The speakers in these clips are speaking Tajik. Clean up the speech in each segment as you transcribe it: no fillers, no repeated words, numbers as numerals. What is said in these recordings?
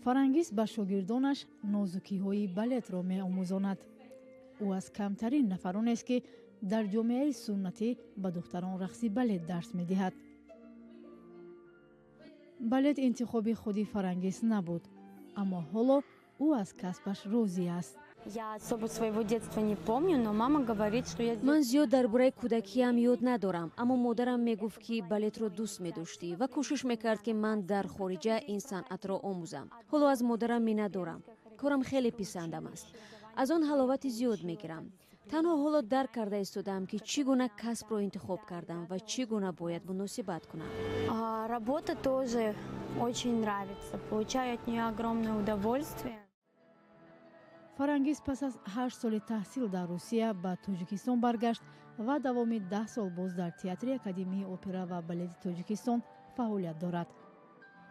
Фарангиз ба шогирдонаш нозукиҳои балетро меомӯзонад. Ӯ аз камтарин нафаронест, ки дар ҷомеаи суннатӣ ба духтарон рақси балет дарс медиҳад. Балет интихоби худи Фарангиз набуд, аммо ҳоло ӯ аз касбаш розӣ аст. Я особо своего детства не помню, но мама говорит, что я. Ман зиёд дар бораи кӯдакиам ёд надорам, аммо модарам мегуфт, ки балетро дӯст медоштӣ ва кӯшиш мекард, ки ман дар хориҷа ин санъатро омӯзам. Ҳоло аз модарам миннатдорам. Корам хеле писандам аст, аз он ҳаловати зиёд мегирам. Танҳо ҳоло дарк карда истодаам, ки чӣ гуна касбро интихоб кардам ва чӣ гуна бояд муносибат кунам. Работа тоже очень нравится, получаю от нее огромное удовольствие. Фарангиз пас аз 8 соли таҳсил дар Русия ба Тоҷикистон баргашт ва давоми 10 сол боз дар Театри академияи опера ва балети Тоҷикистон фаъолият дорад.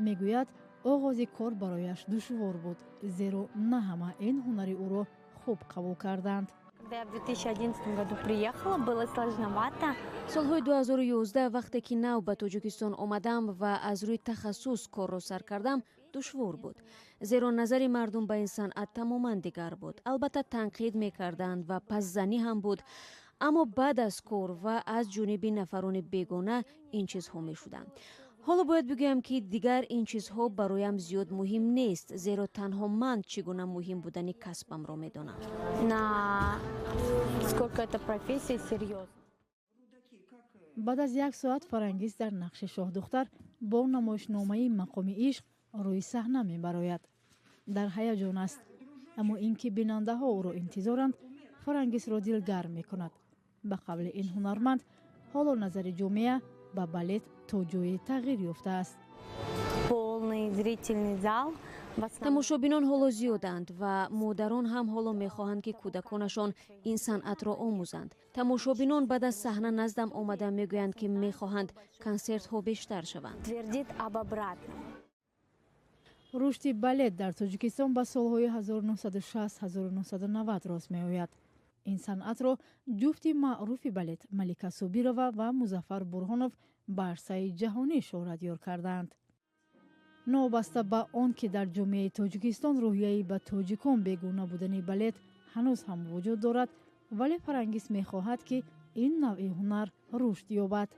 Мегӯяд, оғози кор барояш душвор буд, зеро на ҳама ин ҳунари ӯро хуб қабул карданд. Когда я в 2011 году приехала, было сложновато. Солҳои 2011, вақте ки нав ба Тоҷикистон омадам ва аз рӯи тахассус корро сар кардам, душвор буд, зеро назари мардум ба ин санъат тамоман дигар буд. Албатта, танқид мекарданд ва пасзанӣ ҳам буд, аммо баъд аз кор ва аз ҷониби нафарони бегона ин чизҳо мешуданд. Ҳоло бояд бигӯям, ки дигар ин чизҳо бароям зиёд муҳим нест, зеро танҳо ман чӣ гуна муҳим будани касбамро медонам. Насколько эта профессия серьезна. Баъд аз як соат Фарангиз дар нақши шоҳдухтар бо намоишномаи «Мақоми ишқ» рӯи саҳна мебарояд. Дар ҳаяҷон аст, аммо ин ки бинандаҳо ӯро интизоранд, Фарангизро дилгарм мекунад. Ба қавли ин ҳунарманд, ҳоло назари ҷомеа ба балет то ҷое тағйир ёфтааст. Полный зрительный зал. Тамошобинон ҳоло зиёданд ва модарон ҳам ҳоло мехоҳанд, ки кӯдаконашон ин санъатро омӯзанд. Тамошобинон баъд аз саҳна наздам омада мегӯянд, ки мехоҳанд консертҳо бештар шаванд. Твердит об обратном. Рушди балет дар Тоҷикистон ба солҳои 1960-1990 рост меояд. Ин санъатро ҷуфти маъруфи балет Малика Собирова ва Музаффар Бурҳонов ба арсаи ҷаҳонӣ шӯҳратёр кардаанд. Новобаста ба он ки дар ҷомеаи Тоҷикистон рӯҳияи ба тоҷикон бегона будани балет ҳанӯз ҳам вуҷуд дорад, вале Фарангиз мехоҳад, ки ин навъи ҳунар рушд ёбад.